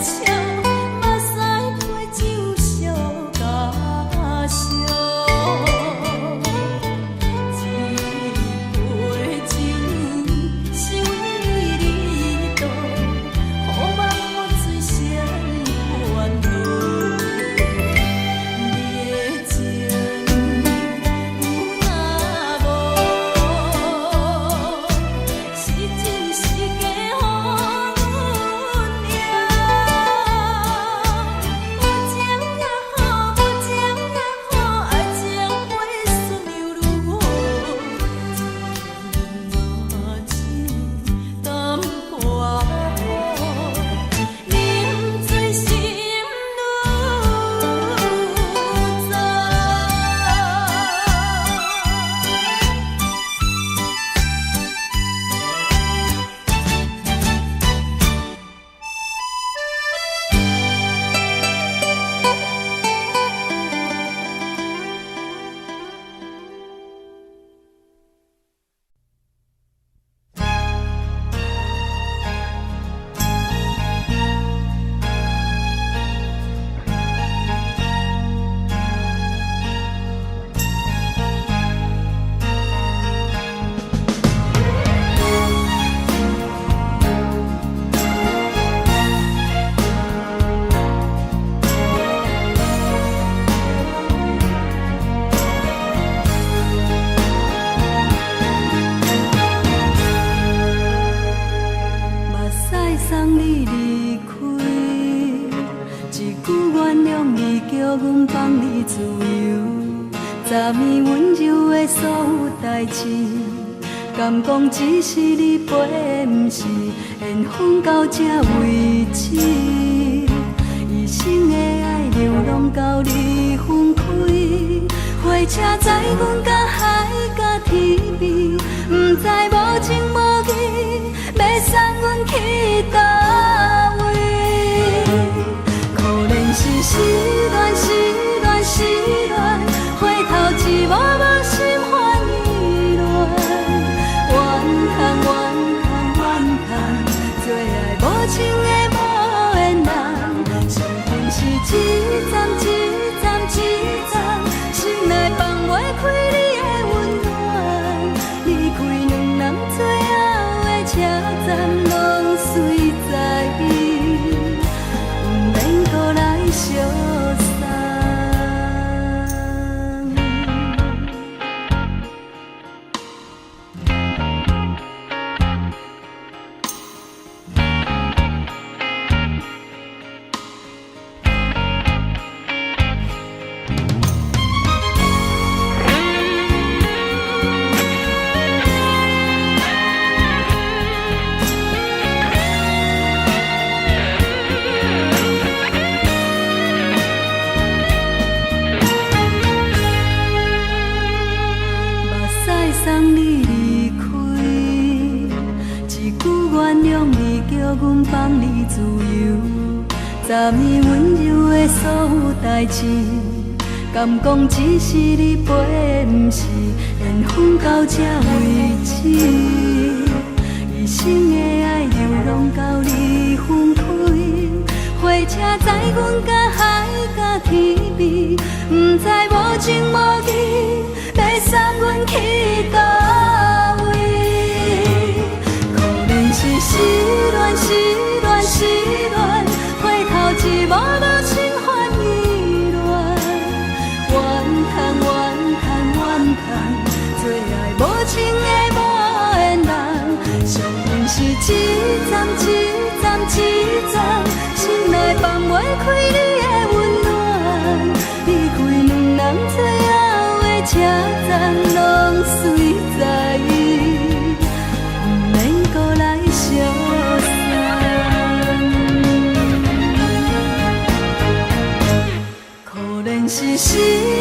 笑，目屎批酒相加烧。这杯酒是为你倒，予梦予醉成烦恼。你的情有若无，是真是假，予阮赢。有情也好，無情也好，愛情袂順又如何？若酒淡薄仔，啉醉心愈早。目屎送你離開，一句原諒你，叫阮放你自由。昨暝溫柔的所有代誌，敢講只是你陪，毋是緣分到這為止。一生的愛流浪到你分開，火車載阮到海角天邊，毋知無情無義，欲送阮去佗位？可憐是失戀，失戀，失戀，回頭一幕幕心煩意亂。怨嘆怨嘆怨嘆，做愛無情的無緣人，上恨是這站這站這站，心內放袂開你的溫暖。離開兩人最後的車站，攏隨在毋免閣來相送。目屎送你離開，一句原諒你，叫阮放你自由。昨暝溫柔的所有代誌，敢講只是你陪，毋是緣分到這為止。一生的愛流浪到你分開，火車載阮到海角天邊，毋知無情無義，欲送阮去佗位？可憐是失戀，失戀，失戀，回頭一幕幕心煩意亂。怨嘆怨嘆怨嘆，做愛無情的無緣人，上恨是這站這站這站，心內放袂開你的溫暖。離開兩人最後的車站，攏隨在毋免閣來相送。可憐是失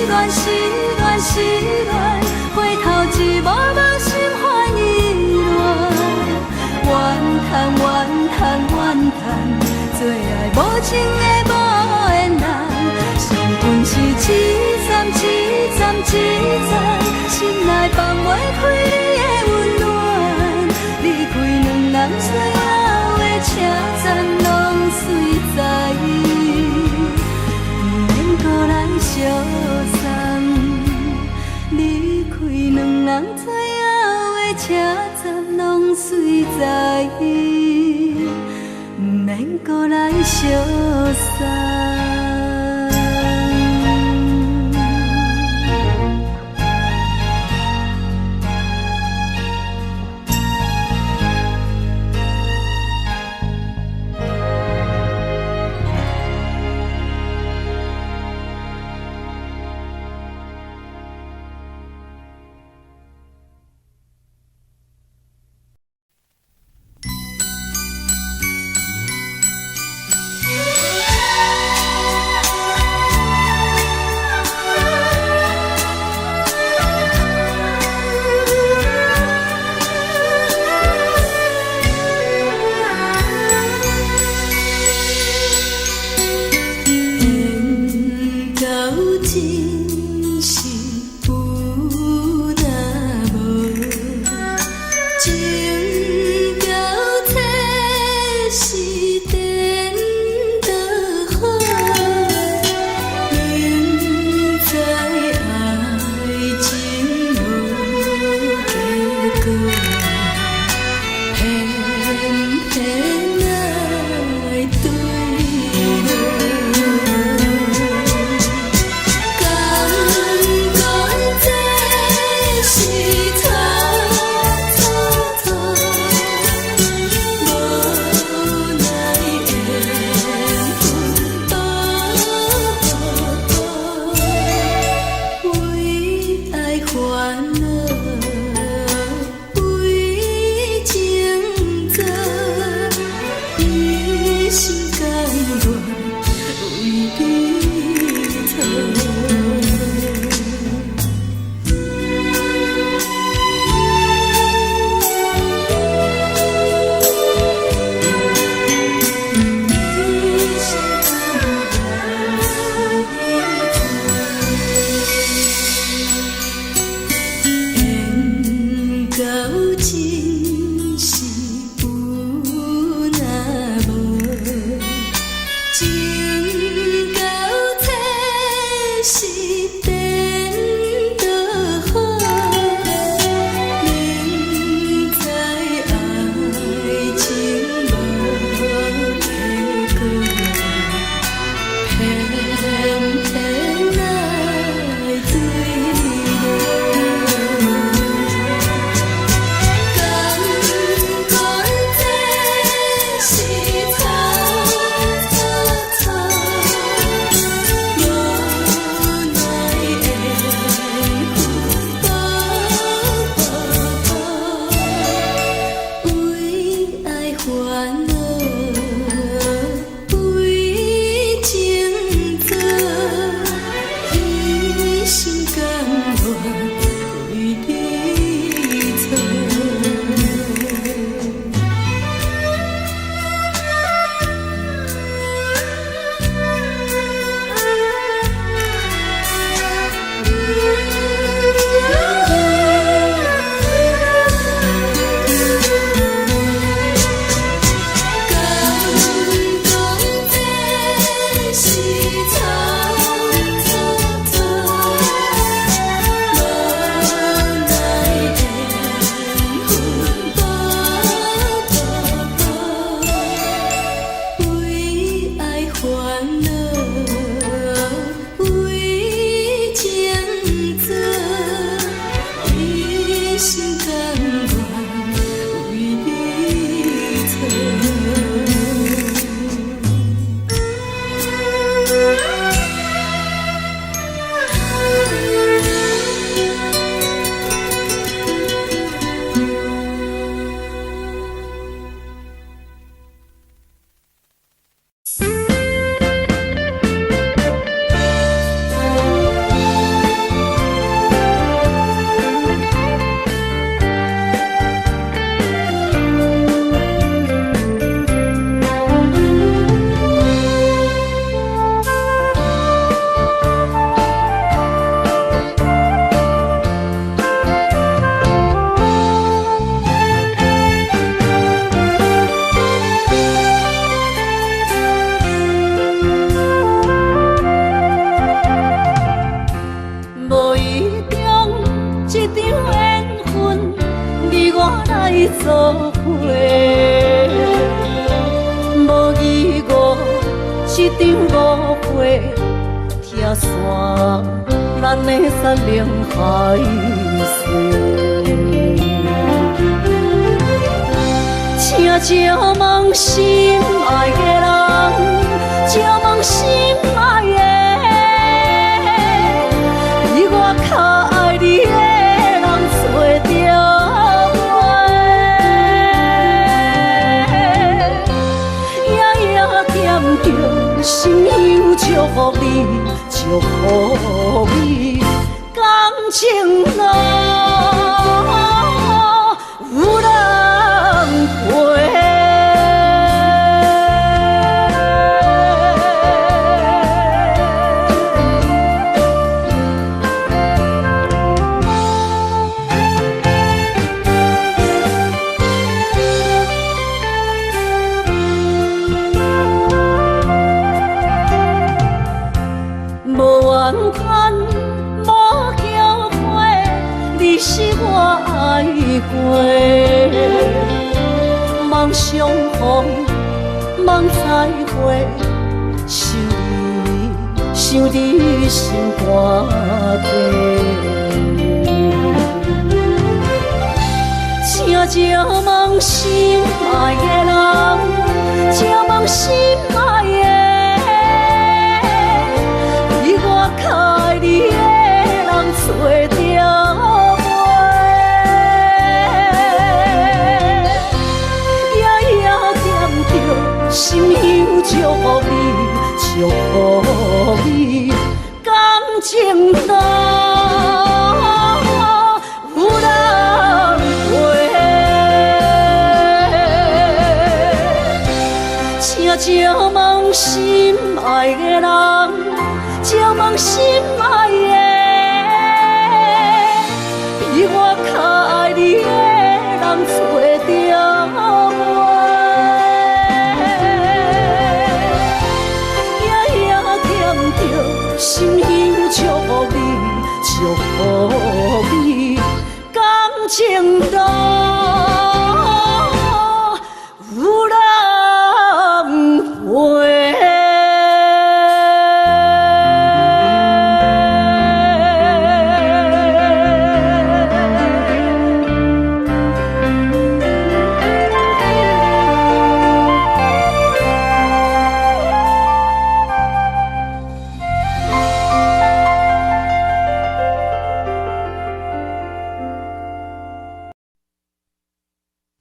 戀，失戀，失戀，回頭一幕幕心煩意亂。怨嘆怨嘆怨嘆，做愛無情的無緣人，上恨是這站這站這站，心內放袂開你的溫暖。離開兩人最後的車站，攏隨在。閣來相送。場誤會，拆散咱的山盟海誓。請借問心愛的人，借問心愛的，比我較愛你的人找著無？夜夜惦著心香祝福你，祝福你，感情路有人陪。無怨叹，無後悔，你是我愛過。望相逢，望再會，想你，想你心肝底。請借問心愛的人，借問心愛的，比我較愛你的人找著無？夜夜惦著心香祝福你，祝福你，感情路有人陪。請借問心愛的人，借問心愛的，比我較愛你的人找著無？夜夜惦著心香祝福你，祝福你，感情路有人陪。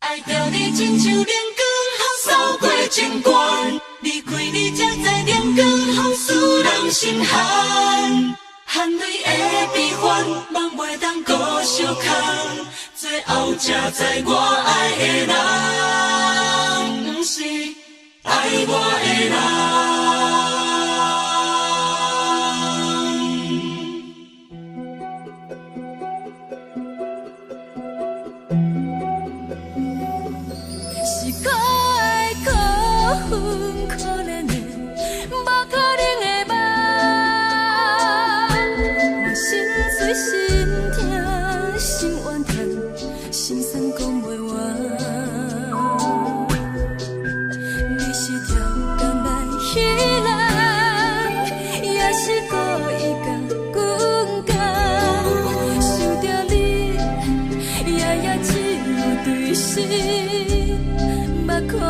愛著你親像冷光予掃過情關，離開你才知冷光予使人心寒，含淚的悲歡，夢袂當閣相空，最後才知我愛的人，毋是愛我的人。是可愛可恨可憐的，無可能的夢。我心碎心痛心怨叹，心酸讲袂完。你是超工来彼人，也是故意共阮讲。想著你，夜夜只有对心目苦红。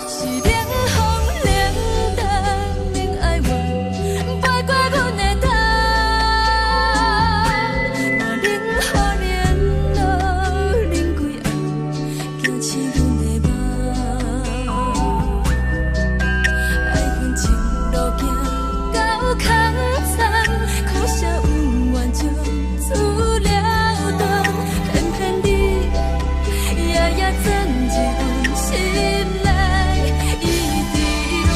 是冷风冷淡冷哀怨，飞过阮的头。我冷雨连落冷规暗，惊醒阮的梦。爱恨情路行到空残，可惜恩怨从此了断，偏偏你夜夜钻入阮心内，一直乱。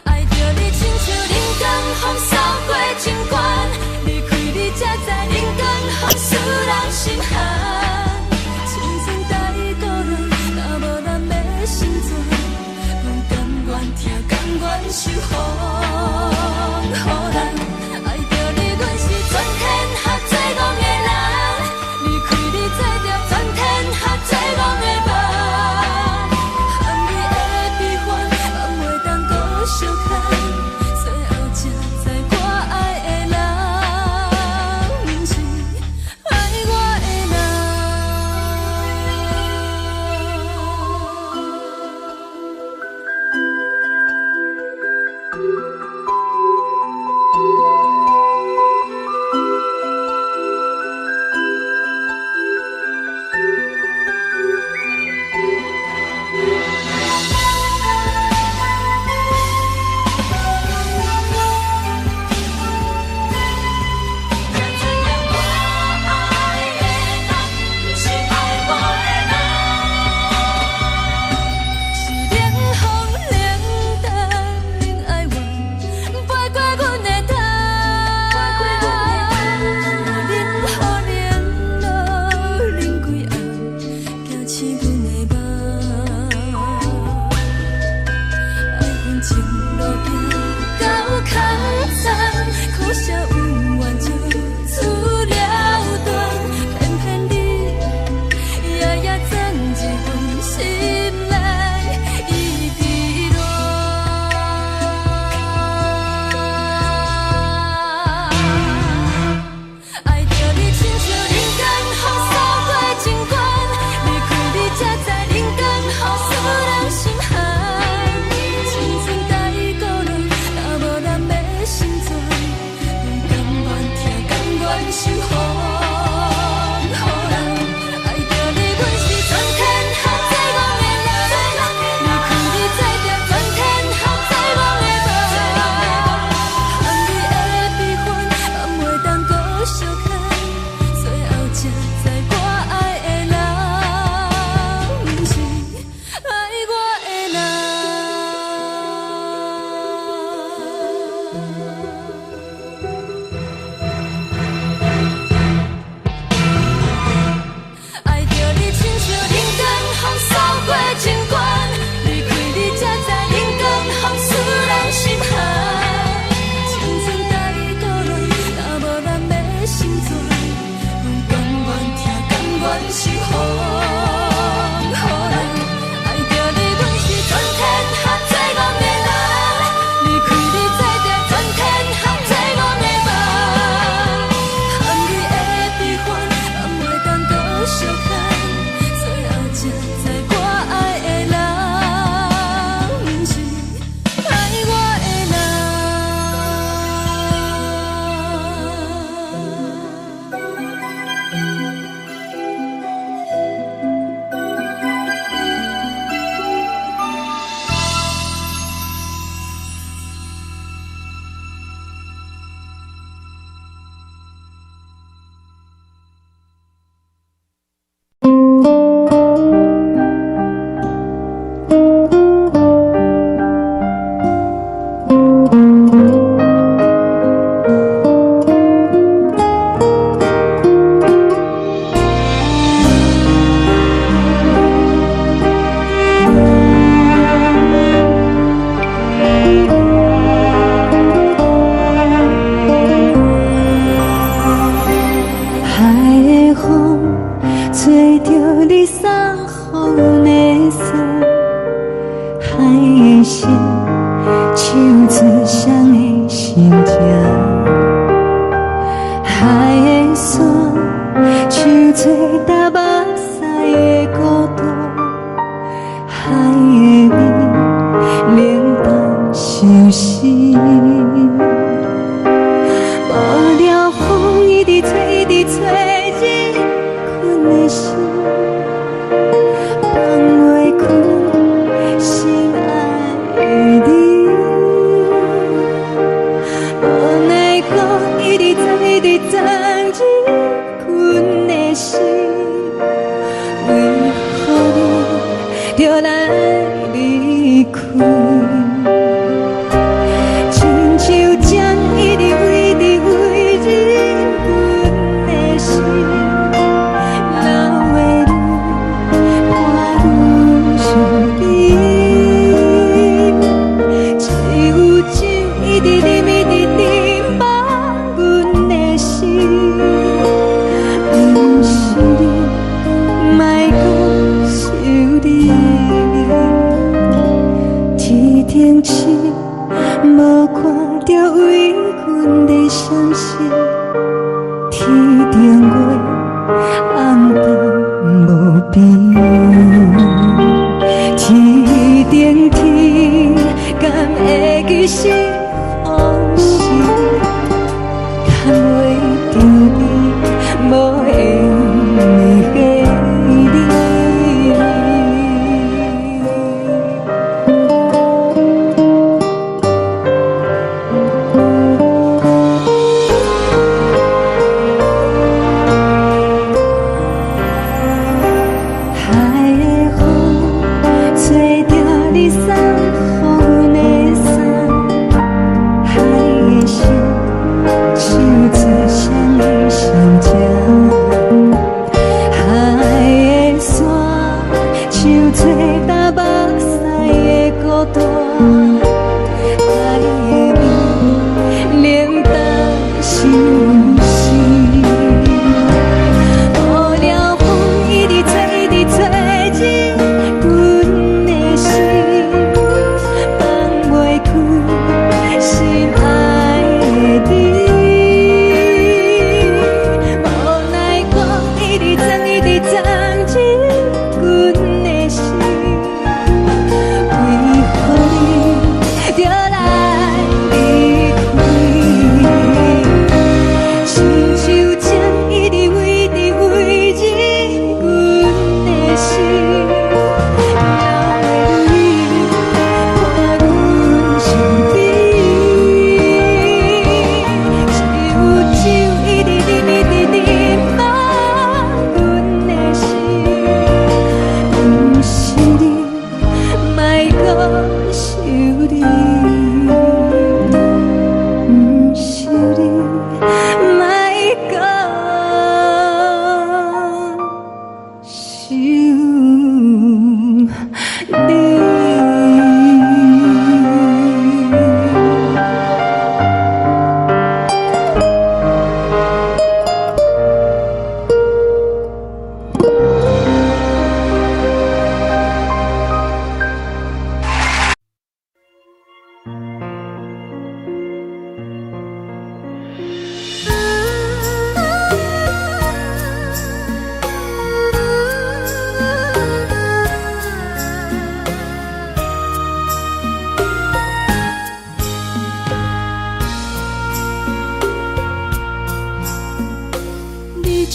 愛著你親像冷光予掃過情關，離開你才知冷光予使人心寒。青春太孤單，若無咱欲成全，阮甘願疼，甘願受風雨難。愛著受予予人。愛著你，阮是全天下最戇的人。離開你，才著全天下最戇的夢。含你的悲歡，放袂當閣相牽。最後才知我愛的人，毋是愛我的人。愛著你，親像冷光風掃過情關，離開你才知冷光風使人心寒。青春甲你捣亂，若無咱欲成全，阮甘願疼，甘願受予予人。愛著你，阮是全天下最戇的人，離開你才著全天下最戇的夢。含你的悲歡，放袂當閣相牽，最後才知我愛的人，毋是愛我的人。海的風吹著你送予阮的衫，海的心唱出誰的心情，海的山唱出台北市的孤單，海的味冷淡相思。無聊風一直吹，一直吹，入阮的心，放袂開心愛的你。無奈何一直鑽，一直鑽入阮的心，為何你著來離開？親像針一直一直飛入阮的心，老的你伴阮相依，只有酒一直啉一直啉，放阮的心，毋是你，莫閣想你。天頂星無看著為阮咧閃爍，天頂月暗淡無邊。天頂天敢會記是風時，牽袂著你無緣的你。海的風吹著你送予阮的衫，海的心唱出誰的心情，海的山唱出台北市的孤單，海的味冷淡相思。無聊風一直吹，一直吹入阮的心，放袂開心愛的你。無奈何一直鑽，一直鑽入阮的心，為何你著來離開？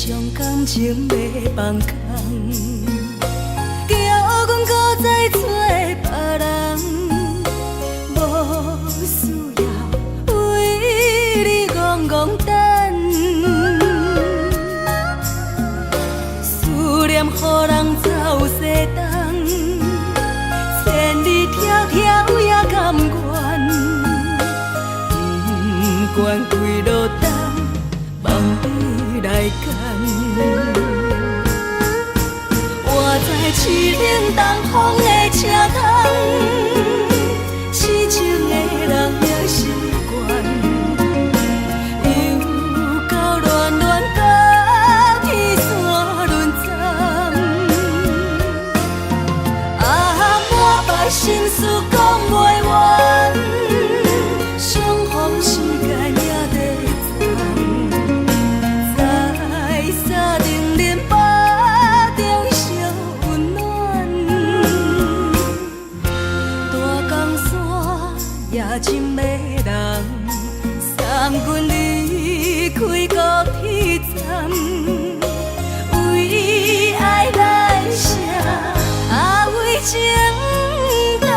將感情欲放空，叫阮閣再揣別人，無需要為你戇戇等，思念予人走西東，千里迢迢也甘願，不管幾落冬，望你來牽。我知凄冷東風的車窗，痴情的人也習慣，又到戀戀甲天山輪站，啊，滿腹心事講袂完，相逢時間也短暫，在三重恁腹中相溫暖，大江山也真迷人，送阮離開高鐵站，為愛來寫，啊為情等。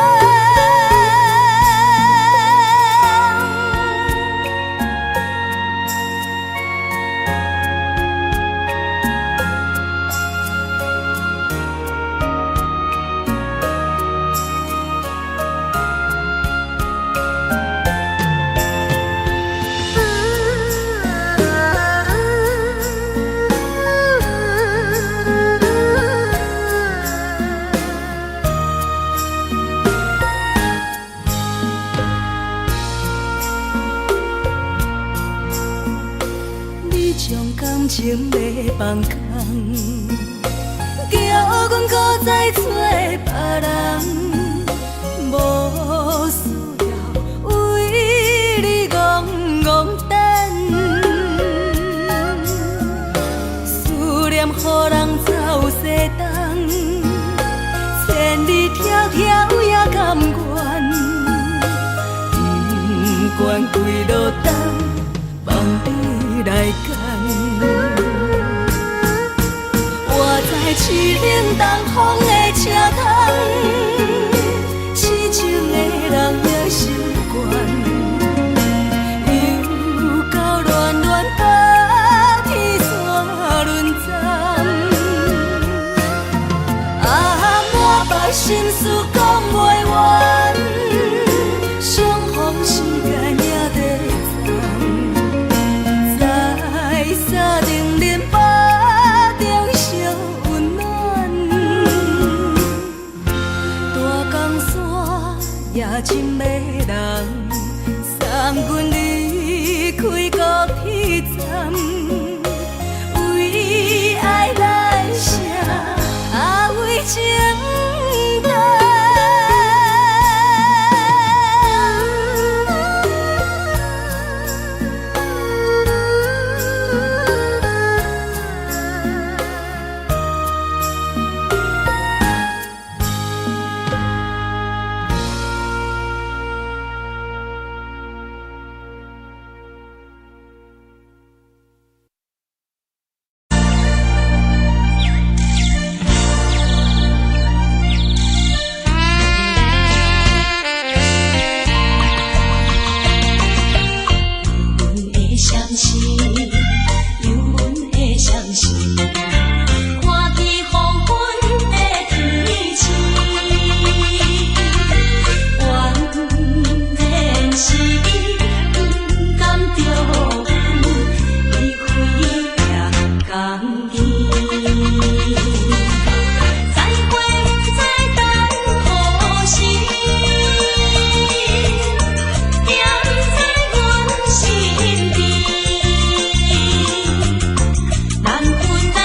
你將感情欲放空，叫阮閣再揣別人，無需要為你戇戇等，思念予人走西東，千里迢迢也甘願，不管幾落冬，望你來牽。我知凄冷東風的車窗，痴情的人也習慣，又到戀戀甲天山輪站，啊，滿腹心事講袂完，相逢時間也短暫，在三重恁腹中相溫暖，大江山也真迷人，送阮離開高鐵站，為愛來寫，啊為情等。阮的相思，有阮的相思，看见黃昏的天星，原來是伊不甘著阮離開行江邊。再會不知等何時，惦在阮身邊。難分難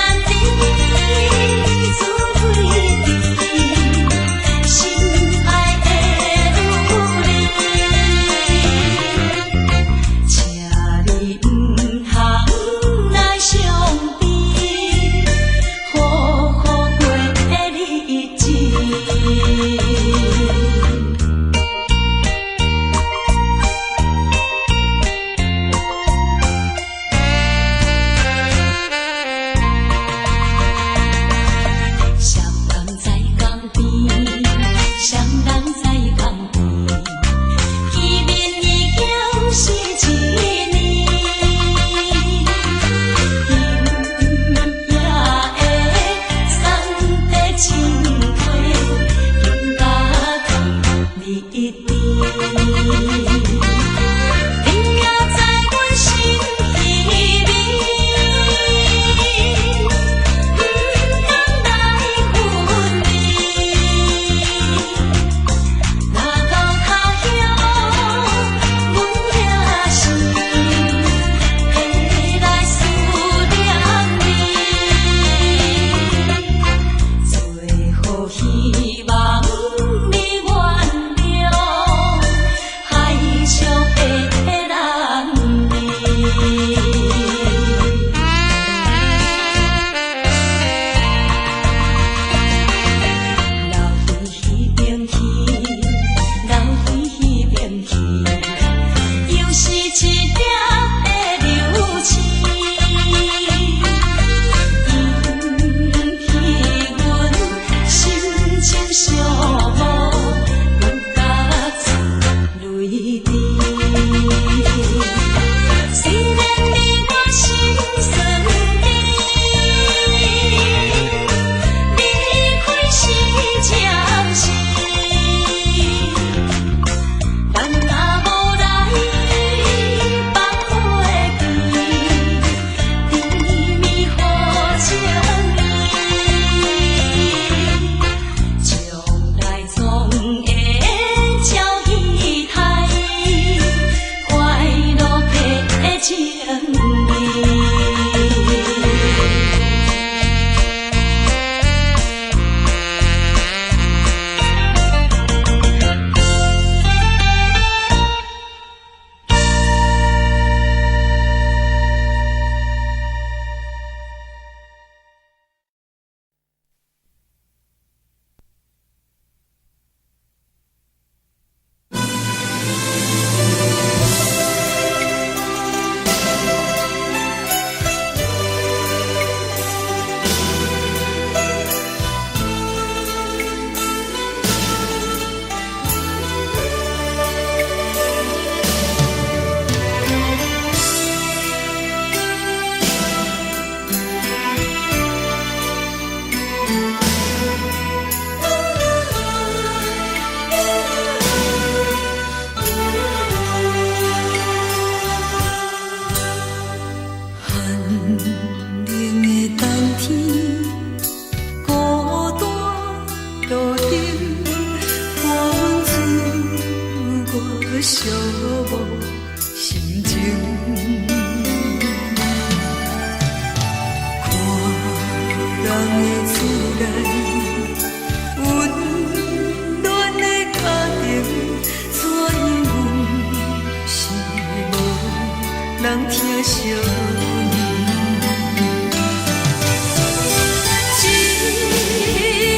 阮。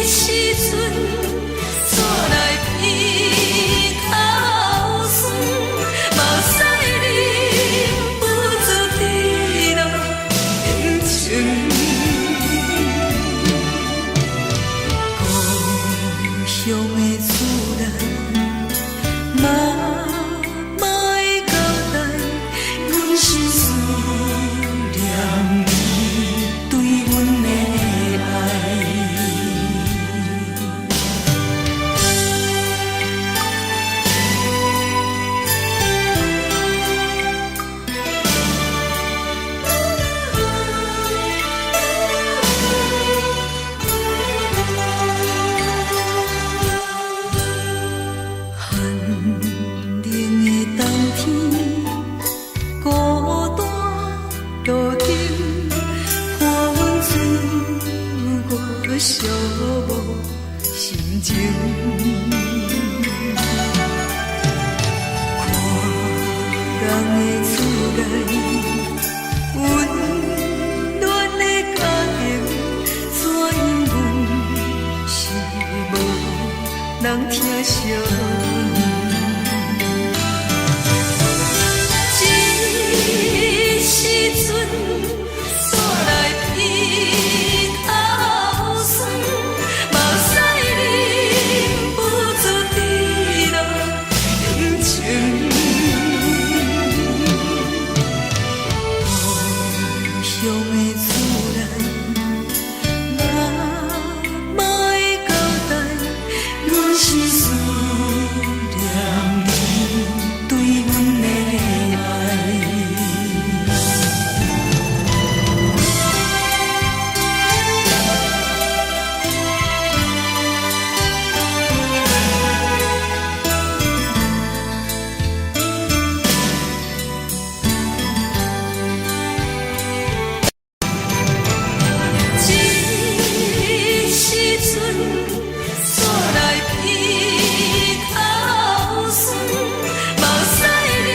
這時陣煞來鼻頭酸，目屎忍不住滴落眼睛。故鄉的厝內，媽媽的交代，阮是思念你對阮的愛。寒冷的冬天，孤單路燈，伴阮自我寂寞心情。看人的厝內，溫暖的家庭，怎樣阮是無人疼惜阮。這時陣煞來鼻頭酸，目屎忍不住滴落眼睛。故鄉的厝內，媽媽的交代，阮是思念你對阮的愛。這時陣煞來鼻頭酸，目屎忍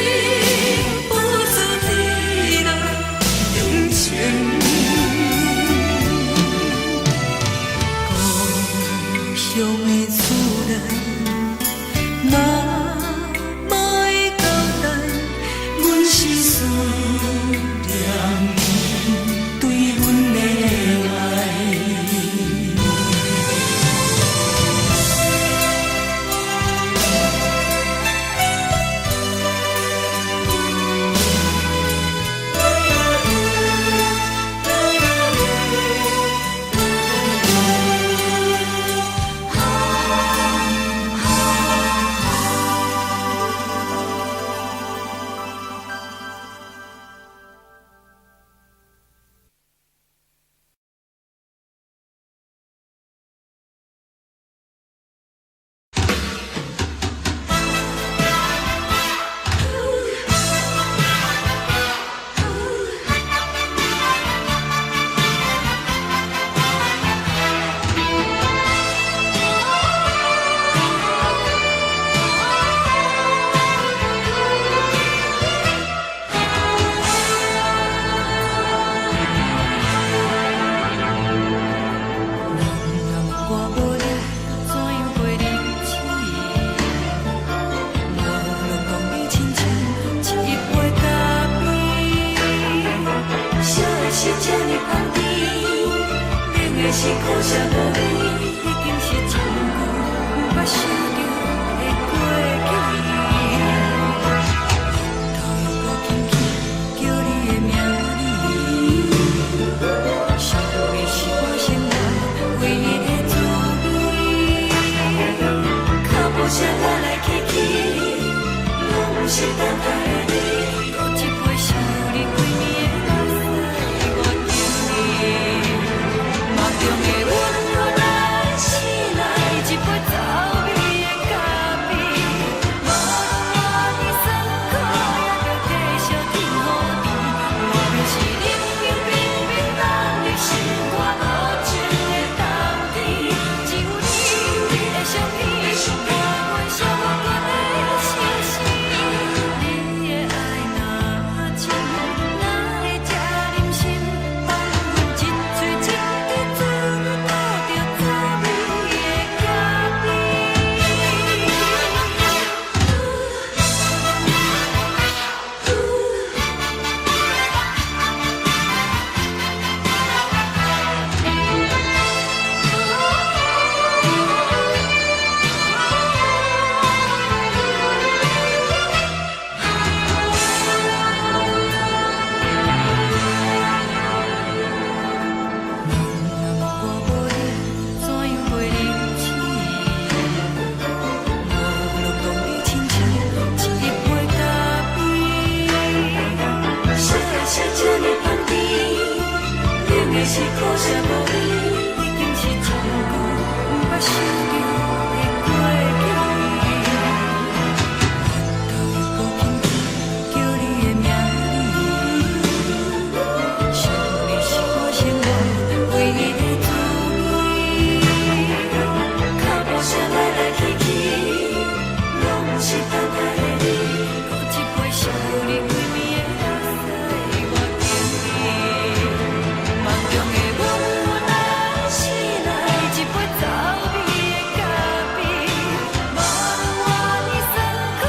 不住滴落眼睛。故鄉的厝內，媽媽的交代，阮是思念你對阮的愛。人若問我無你，怎樣過日子？我攏講你親像一杯咖啡，燒的是這呢香甜，冷的是苦澀無味，已經是真久毋捌想著的過去。頭殼輕輕叫你的名字，想你是我生活唯一的滋味。腳步聲來來去去，攏是等待的你。閣一杯想你規暝的目屎，我敬你。夢中的阮予來是可惜無你，已經是真久毋捌想著的過去。腹肚又閣輕輕叫你的名字，想你是我生活唯一的滋味。腳步聲來來去去，攏是等待的你。閣一擺想你規暝的目屎我經去。夢中的阮若醒來，一杯走味的咖啡，無論偌呢酸苦，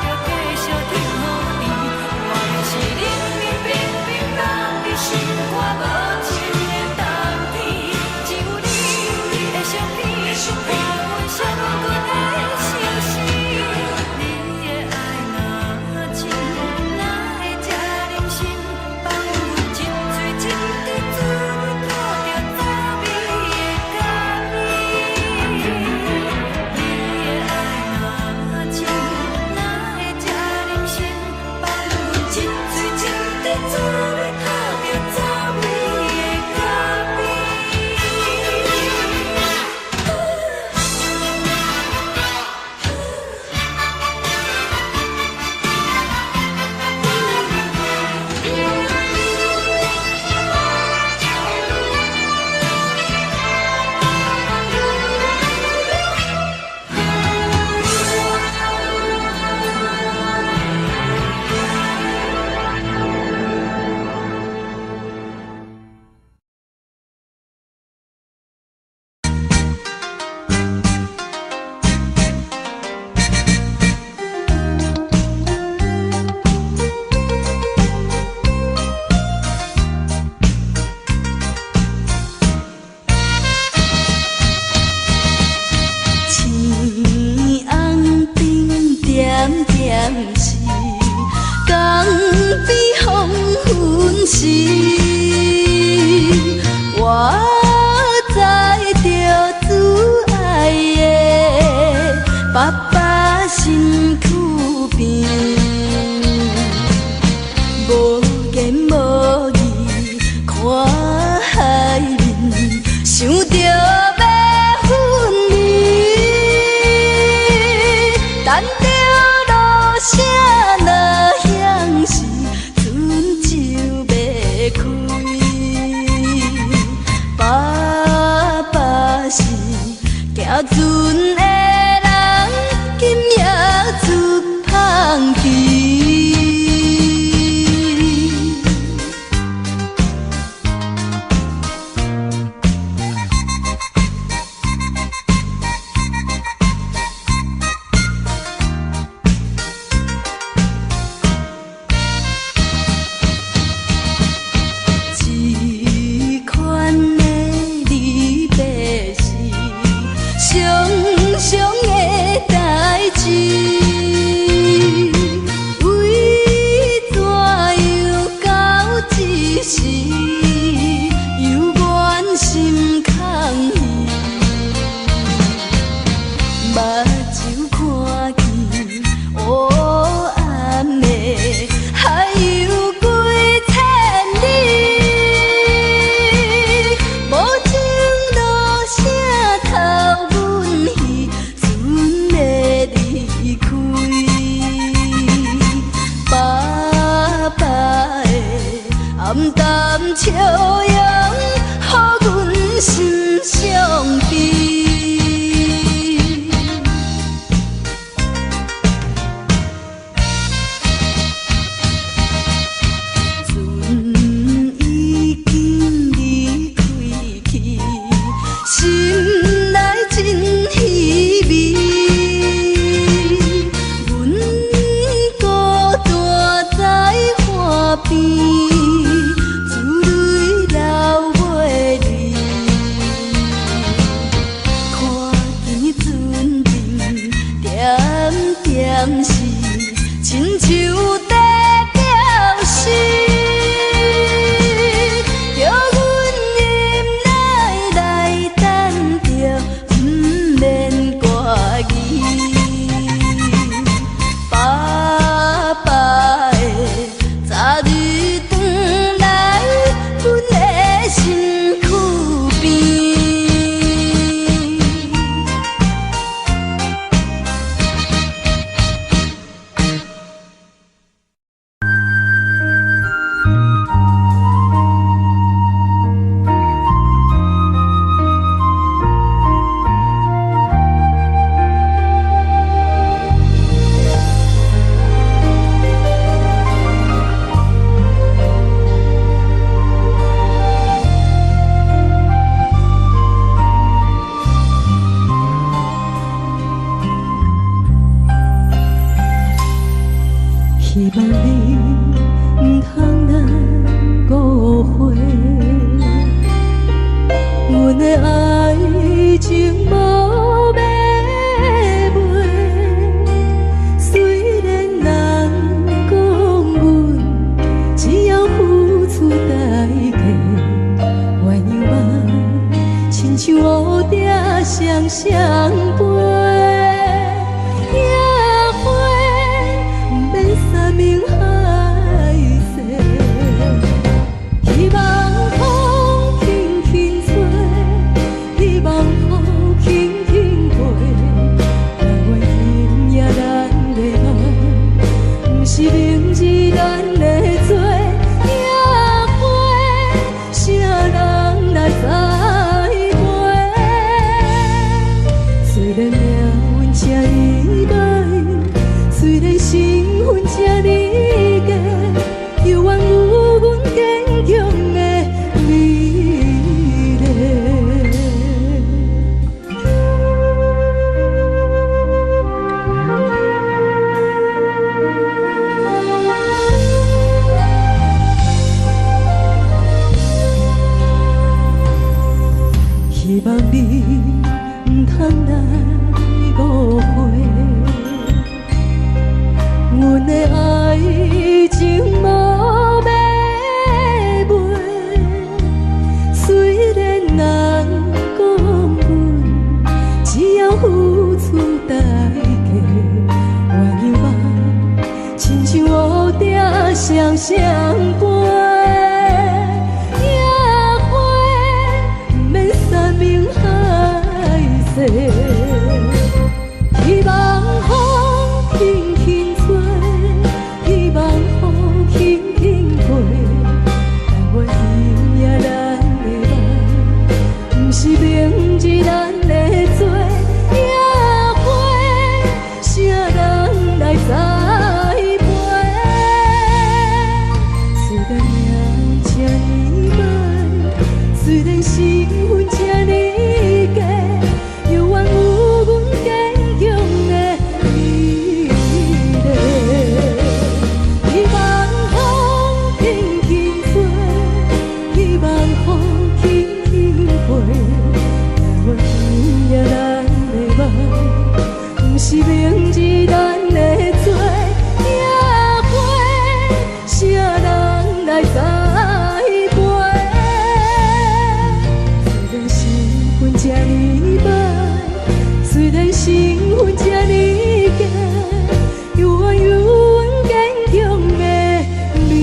也著繼續挺予甜。我就是冷冷冰冰凍佇心肝無情的冬天，只有你，你的相片，伴阮寂寞的相思。你的愛若深，哪會這忍心放阮一喙一滴滋味吐著走味的咖啡？你的愛若深，哪會這忍心放阮一喙一滴滋味吐著走味的咖啡？青红灯点点是，江边黄昏時，我載著摯愛的爸爸身軀邊，無言無語看海面，想著欲分離，等著露聲若響時，船就欲開。爸爸是行船的人，今夜出芳期。這款的離別是常常的代誌，為怎樣到這時猶原心空虛？目睭看見烏暗的海洋幾千里，無情落聲頭阮彼船欲離開。爸爸的暗淡笑容，予阮心傷悲。船已經離開去，心內真稀微。阮孤單在岸邊，珠淚流袂離。相陪。野花毋免山盟海誓，希望風輕輕吹，希望雨輕輕過，但願今夜咱的夢，毋是明日咱的罪。野花，啥人來栽培？雖然命運這呢歹，雖然身份這呢低，猶原有阮堅強的美麗。希望你毋通來誤會，阮的愛情無買賣。雖然人講阮只曉付出代價，鸳鸯夢親像烏蝶雙雙飛。野花毋免山盟海誓，希望風輕輕吹，希望雨輕輕過，但願今夜咱的夢，毋是明日咱的罪。野花，啥人來栽培？雖然命運這呢歹，雖然身份這呢低，猶原有阮堅強的美麗。希望風輕輕吹，希望雨輕輕過，但願今夜咱的夢，毋是明日咱的罪。野花，啥人來栽培？雖然身份這呢歹，雖然身份這呢低，猶原有阮堅強的美麗。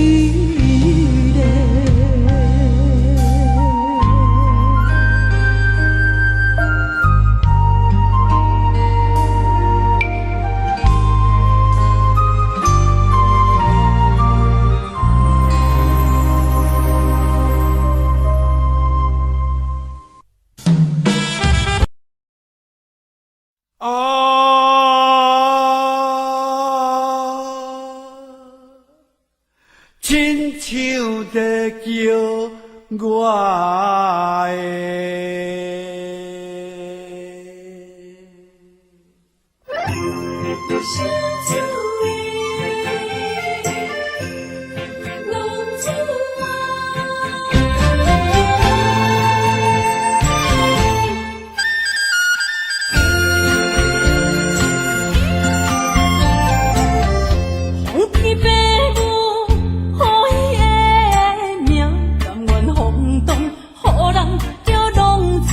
啊，親像在叫我的。相思的浪子啊。风天爸母予伊的名，甘愿风动，予人叫浪子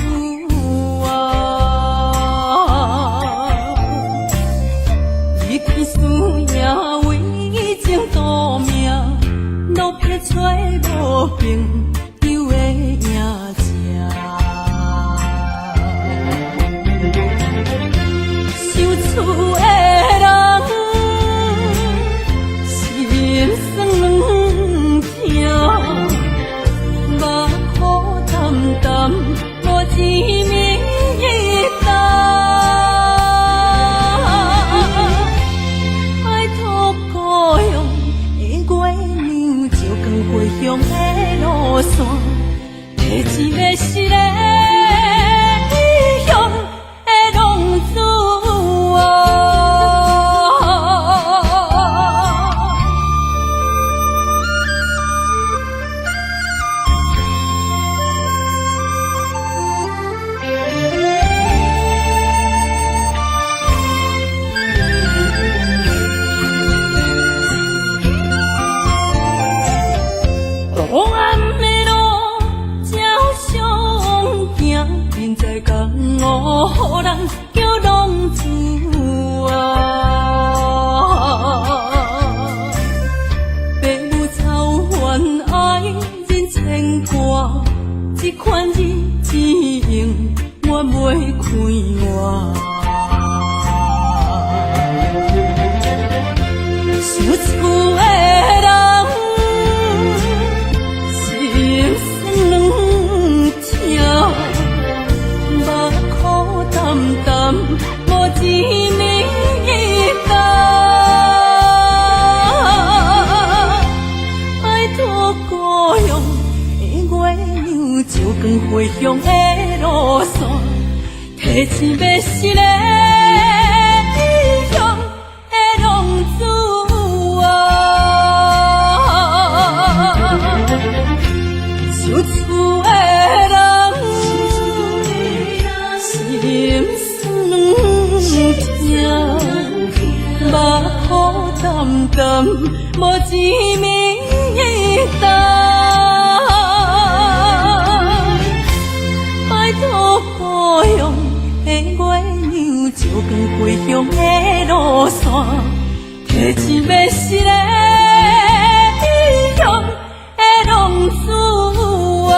啊。离开输赢为情赌命，落魄找无朋友的影子。想厝的人，心酸痛，目苦澹澹，无一暝一冬。拜托故乡的月娘，照光回乡的路线，提一个失礼异乡的浪子啊。黑暗的路照相行，明知江湖，予人叫浪子啊。白母草原爱人牵挂，这款日子永远袂快活。想厝的人，心酸软痛，目苦澹澹，无一暝冬。拜托故乡的月娘，照光回乡的路线，提醒欲死的异乡的浪子啊。想厝的人，心酸软痛，目苦澹澹，无一暝冬。拜托故乡的月娘，照光回乡的路线，提醒欲死的异乡的浪子啊。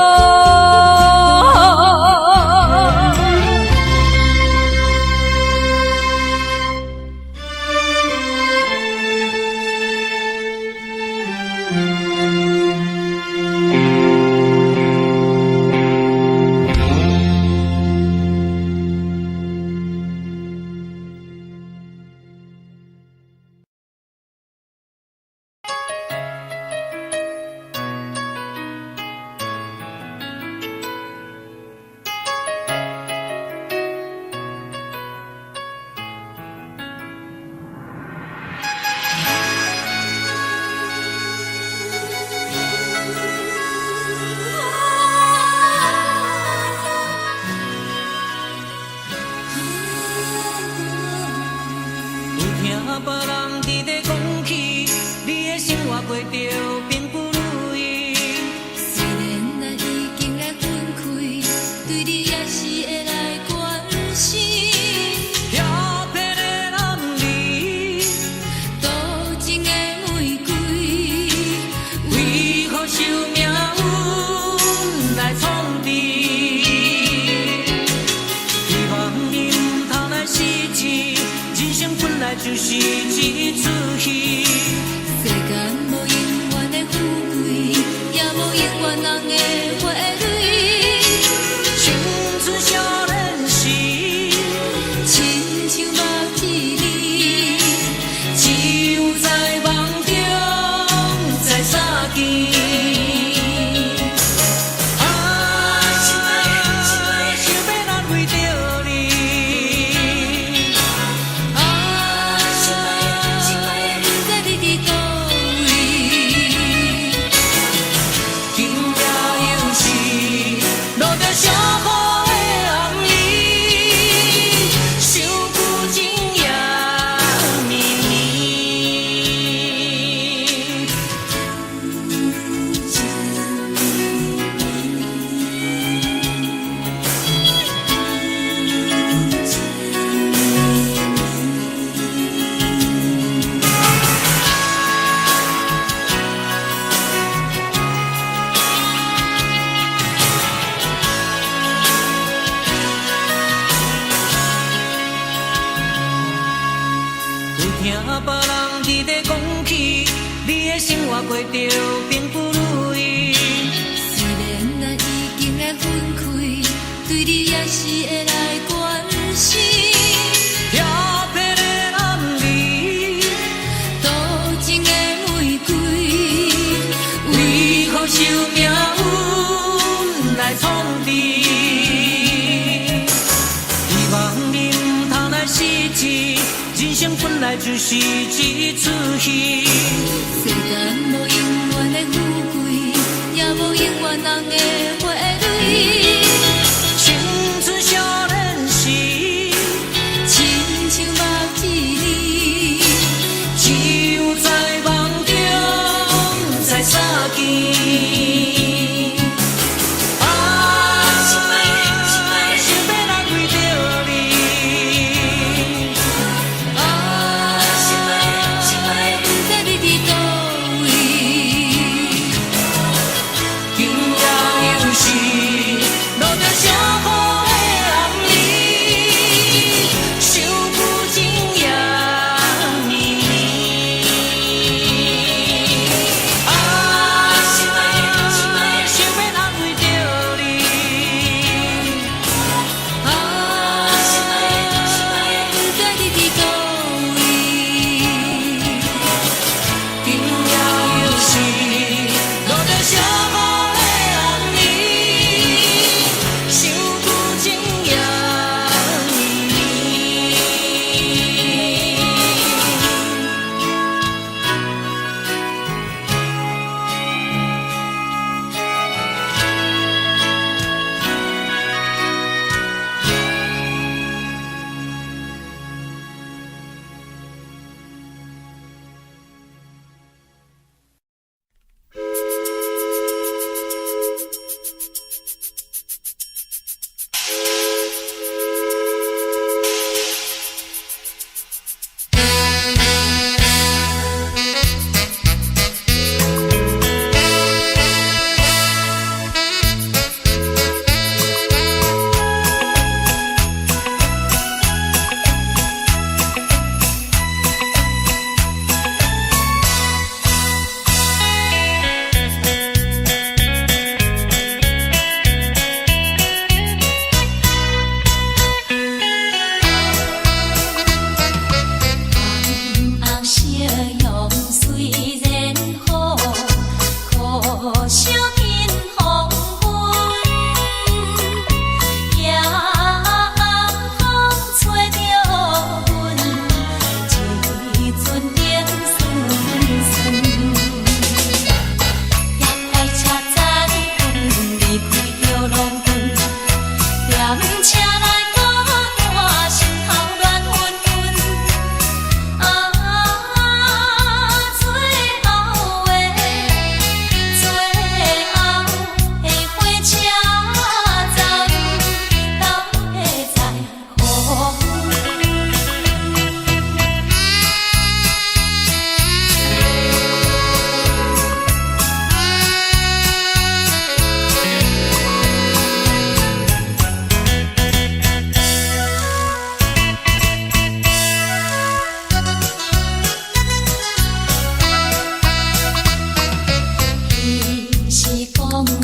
有听别人伫咧讲起，你的生活过著并不如意。虽然咱已经来分开，对你也是会来关心。遐骗的男儿，多情的玫瑰，为何受命运来创治？希望你毋通来失志，人生本来就是一出戏。世间无永远的富贵，也无永远人的花蕊。青春少年时，亲像目一暝，只有在梦中才相见。啊，想欲难为著你。啊，不知你伫佗位。今夜又是落著小雨的暗暝，想旧情也绵绵。有听别人伫咧讲起，你的生活过著并不如意。虽然咱已经来分开，对你也是会来关心。遐骗的男儿，多情的玫瑰，为何受命运来创治？希望你毋通来失志，人生本来就是一出戏。世间无永远的富贵，也无永远人的花蕊。青春少年时，亲像目一暝，只有在梦中才相见。啊，想欲来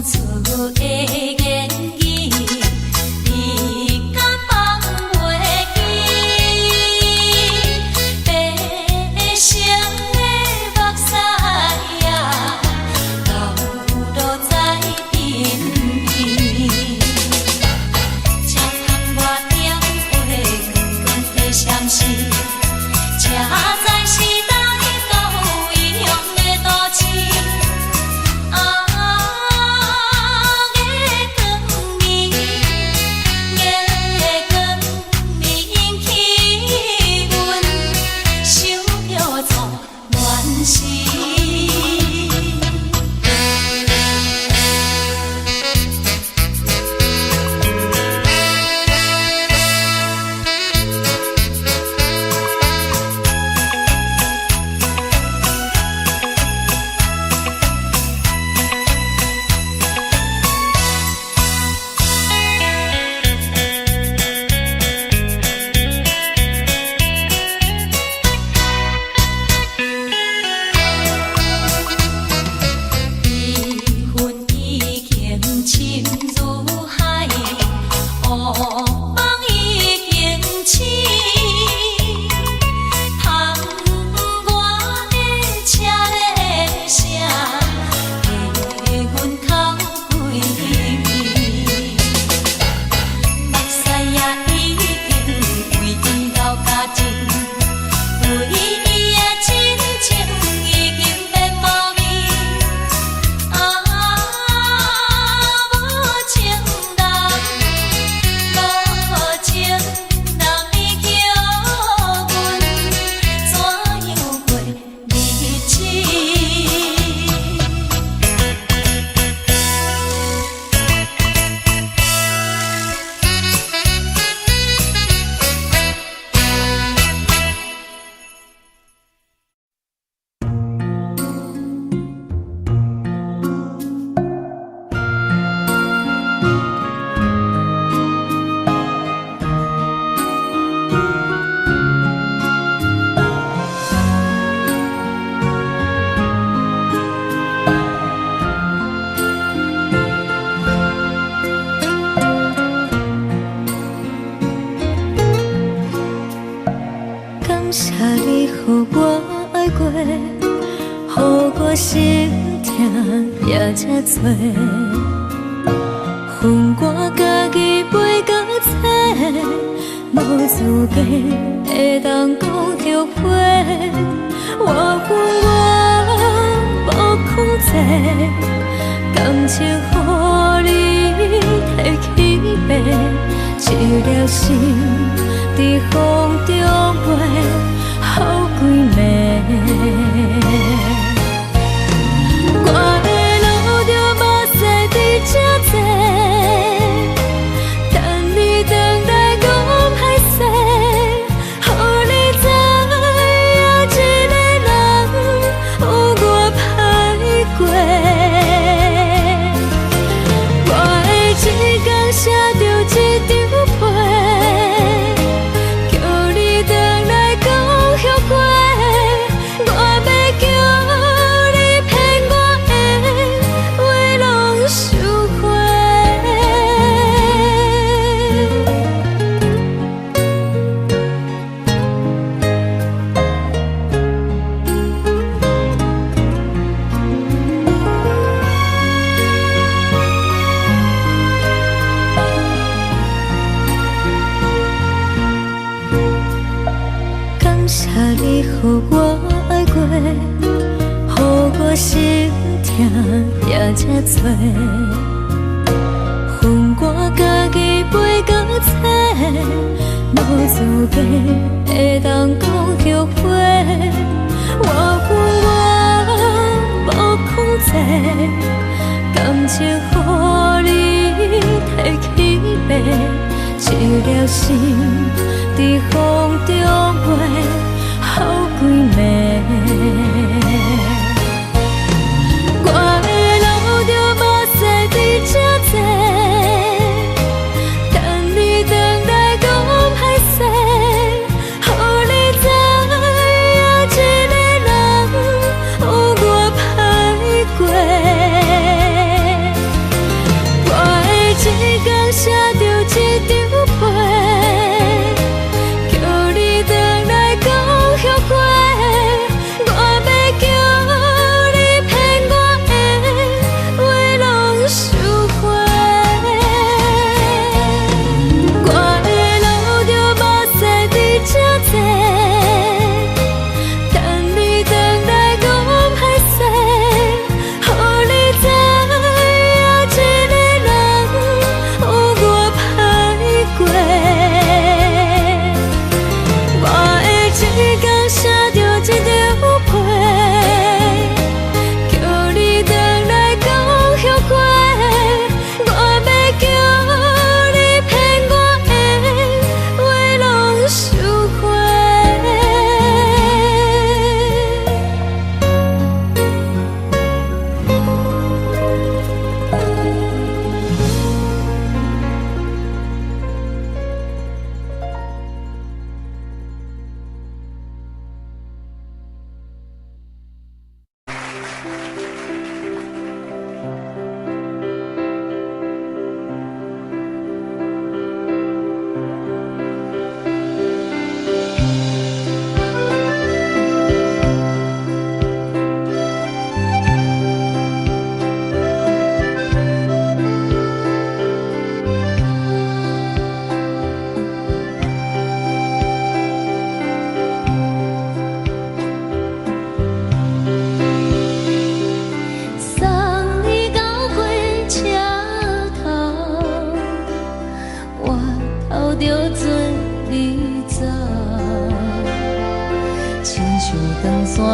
初的言語，你敢放袂記？白色的目屎啊，流落在鬢邊。才通我電話，光光的閃烁，才知時代到異鄉的都市。啊，月光暝，月光暝引起阮想著做戀時。悲恨已經深如海，惡夢已經醒。窗外的車鈴聲，替阮哭幾暝。目屎也已經為伊流乾淨，為伊的真情已經變無味。啊，無情人，無情人，你叫阮怎樣過日子？感謝你予我愛過，予我心疼也這多。恨我家己飛到册，無資格會當講後悔。我恨我無控制，感情予你提去爬，一粒心佇風中飛，予幾暝。我會流著目屎佇這坐，等你轉來講歹勢，予你知影一個人有偌歹過。我會一工寫著一張批，叫你轉來講後悔。我欲叫你騙我的話攏收回。感謝你予我愛過，予我心疼也這多。恨我家己飛到册，無資格會當講後悔。我恨我無控制，感情予你提去爬，一粒心佇風中飛，予幾暝。我會流著目屎佇這坐，等你轉來講歹勢，予你知影一個人有偌歹過。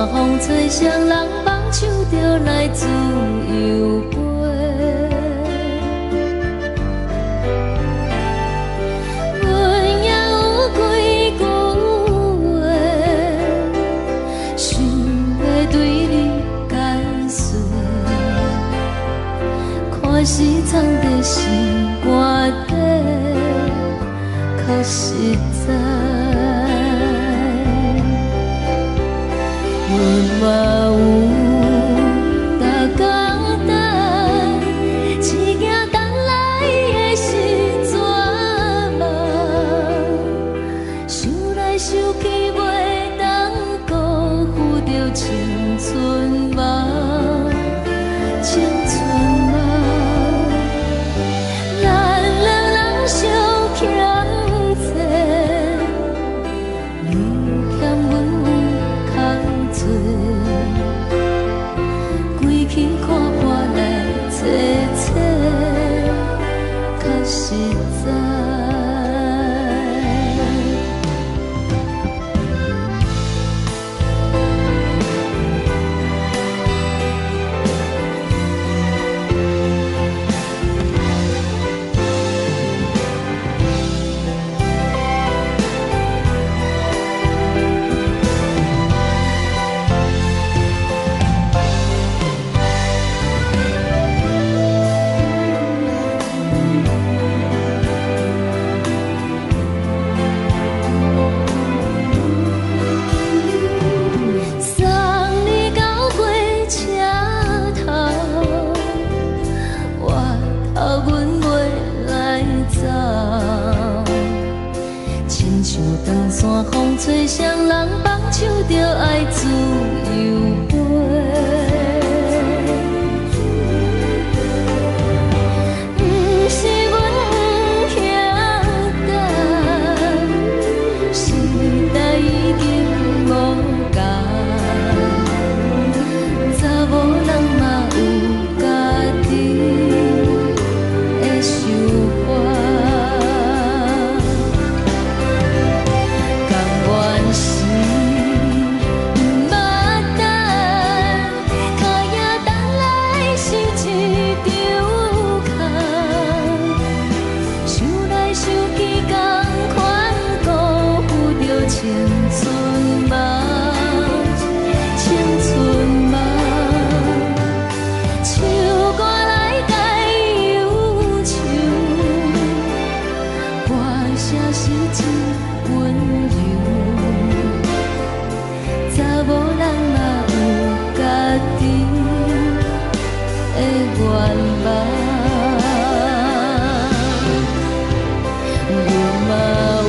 山風吹，誰人放手就來自由飛。阮也有幾句話，想欲對你解說，看是藏佇心肝底，較實在。阮嘛有逐工等，一行等來的是绝望，想來想去袂當辜負著青春夢，青春夢。咱兩人相欠債，你欠阮有空濟，規氣看破來揣揣，較實在。送你到火車頭，我頭阮袂來走。親像長山風吹，誰人放手就愛自由飛。毋是阮不肯等，時代已經無仝，查某人嘛有家己的想法。甘願是毋捌等，跤影等來是一場空，想來想去，仝款辜負著青春夢，青春夢。唱歌來解憂愁，歌聲是真溫柔。查某人嘛有家己的願望，阮嘛有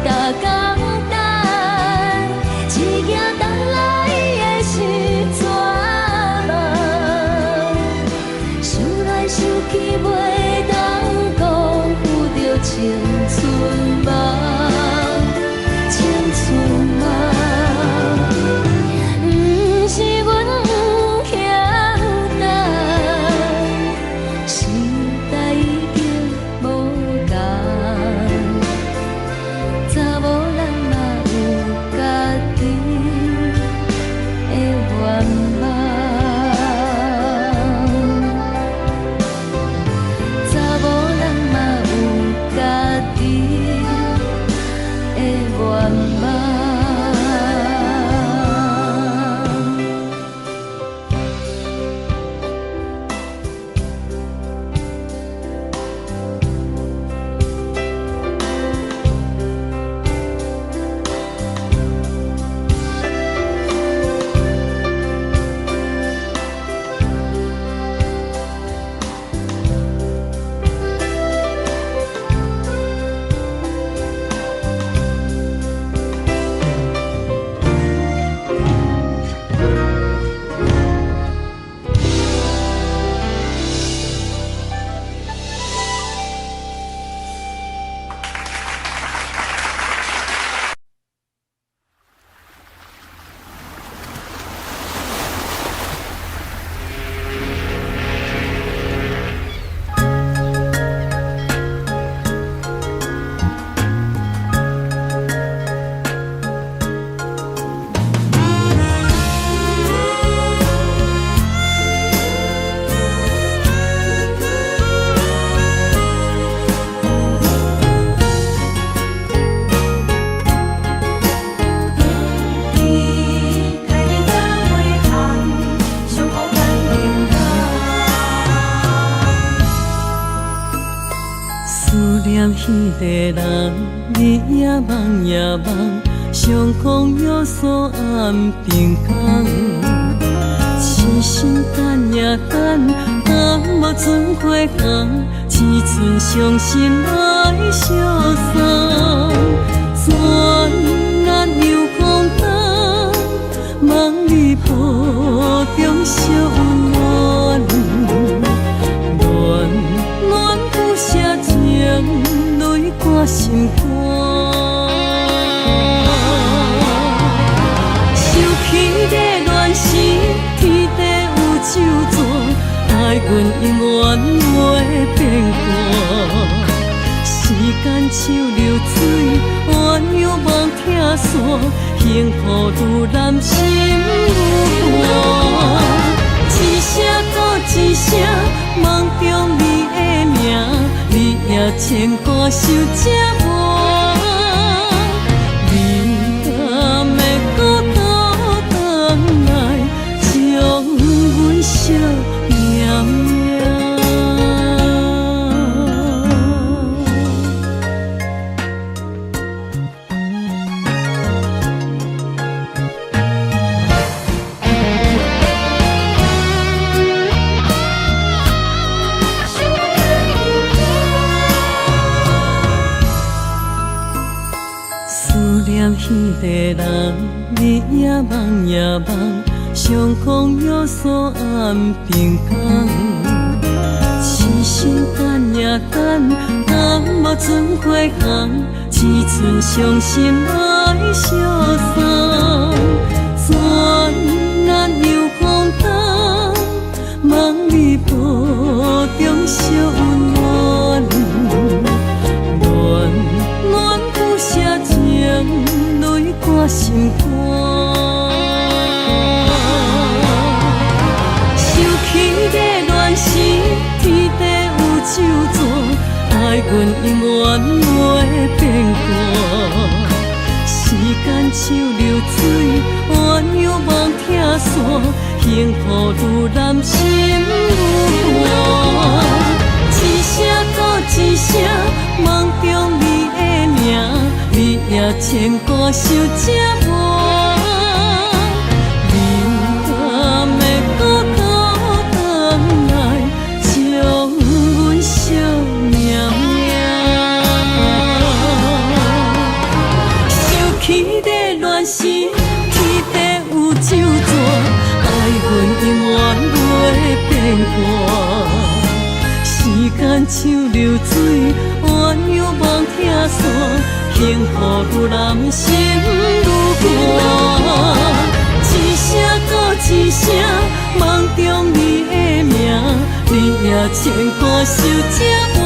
逐工等，一行等來的是绝望，想來想去袂當辜負著青春夢，青春夢。毋是阮不肯等，時代已經無仝，查某人嘛有家己的願望，查某人嘛有家己的願望。念彼个人，日也梦也梦，相逢约束暗平工。痴心等呀等，等无准花红，只剩伤心来相送。转眼又风冬，梦里抱中惜温暖，暖暖不舍情泪挂心肝。想起你恋时，天地有酒泉，爱阮永远袂变卦。时间像流水，鸳鸯梦拆散，幸福愈难心愈寒。一声搁一声，梦中你的名，日夜牵挂想这晚。你敢会阁倒转来，将阮惜命命？思念彼个人，日也梦也梦，相逢约束暗平工。痴心等呀等，等无准花红，只剩伤心来相送。转眼又风冬，梦里抱中惜温暖，暖暖不舍情泪挂心肝。想起你恋时，天地有酒泉，爱阮永远袂变卦。时间像流水，鸳鸯梦拆散，幸福愈难心愈寒。一声搁一声，梦中你的名，日夜牵挂想这晚。你敢会阁倒转来，将阮惜命命？想起你恋时，天地有酒泉，爱阮永远袂变卦。时间像流水，鸳鸯梦拆散，幸福愈难心愈寒。一声搁一声，梦中你的名，日夜牵挂想这晚。